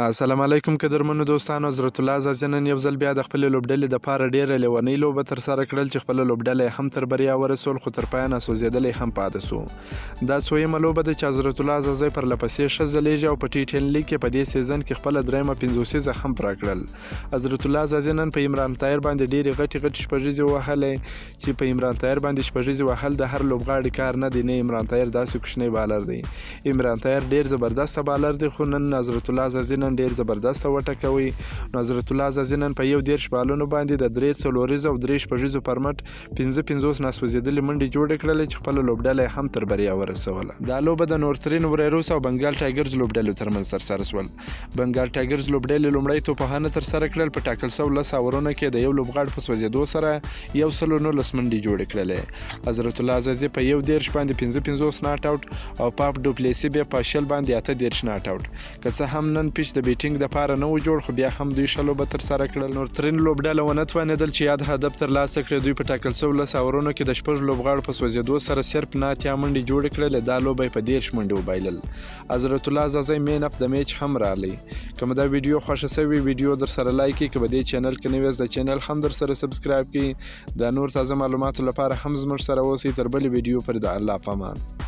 السلام علیکم قدرمنو دوستانو، حضرت الله ځاځي نن یو ځل بیا د خپلې لوبډلې د پاره ډیره لیونۍ لوبه ترسره کړل چې خپله لوبډله یې هم تر بریا ورسول، خو تر پایه ناسوځېدلی هم پاتې سو. دا څویمه لوبه ده چې حضرت الله ځاځی پر لپسې ښه ځلېږي او په ټي ټین لیګ کې په دې سیزن کې خپله درېیمه پنځوسیزه هم پوره کړل. حضرت الله ځاځي نن په عمران طاهر باندې ډېرې غټې غټې شپږیزې ووهلې چې په عمران طاهر باندې شپږیزې وهل د هر لوبغاړي کار نه دی، نه عمران طاهر داسې کوچنی بالر دی. عمران طاهر ډیر زبردست بالر دی، خو نن حضرت الله ځاځي نن ډیر زبردست وټکوي. نو حضرت الله ځاځي نن په 31 بالونو باندې د درې څلوریزو او درې شپږیزو پر مټ 55 ناسوځېدلې منډې جوړې کړلې چې خپله لوبډله یې هم تر بریا ورسوله. دا لوبه د نورترین وریروس او بنګال ټایګرز لوبډلو ترمنځ ترسره شول. بنګال ټایګرز لوبډلې لومړی توپوهنه ترسره کړل، په ټاکل شوو 10 اورونو کې د یو لوبغاړي په سوځېدو سره 119 منډې جوړې کړلې. حضرت الله ځاځي په 31 باندې 55 ناټ اوټ او پاپ ډوپلیسي بیا په 20 باندې 38 ناټ اوټ. که څه هم نن پیچ د بیټینګ دپاره نه و جوړ، خو بیا هم دوی ښه لوبه ترسره کړل. نورترین لوبډله ونه توانېدل چې یاد هدف ترلاسه کړي. دوی په ټاکل شوو 10 اورونو کې د شپږ لوبغاړو په سوځېدو سره صرف 89 منډې جوړې کړلې، دا لوبه یې په 30 منډې وبایلل. حضرت الله ځاځی مین اف د میچ هم رالی. که مو دا ویډیو خوښه شوې، ویډیو در سره لایک کړئ. که به دې چینل کې نوی یاست، د چینل هم در سره سبسکرایب کړئ. د نور تازه معلوماتو لپاره هم زموږ سره اوسئ. تر بلې ویډیو پورې د الله په امان.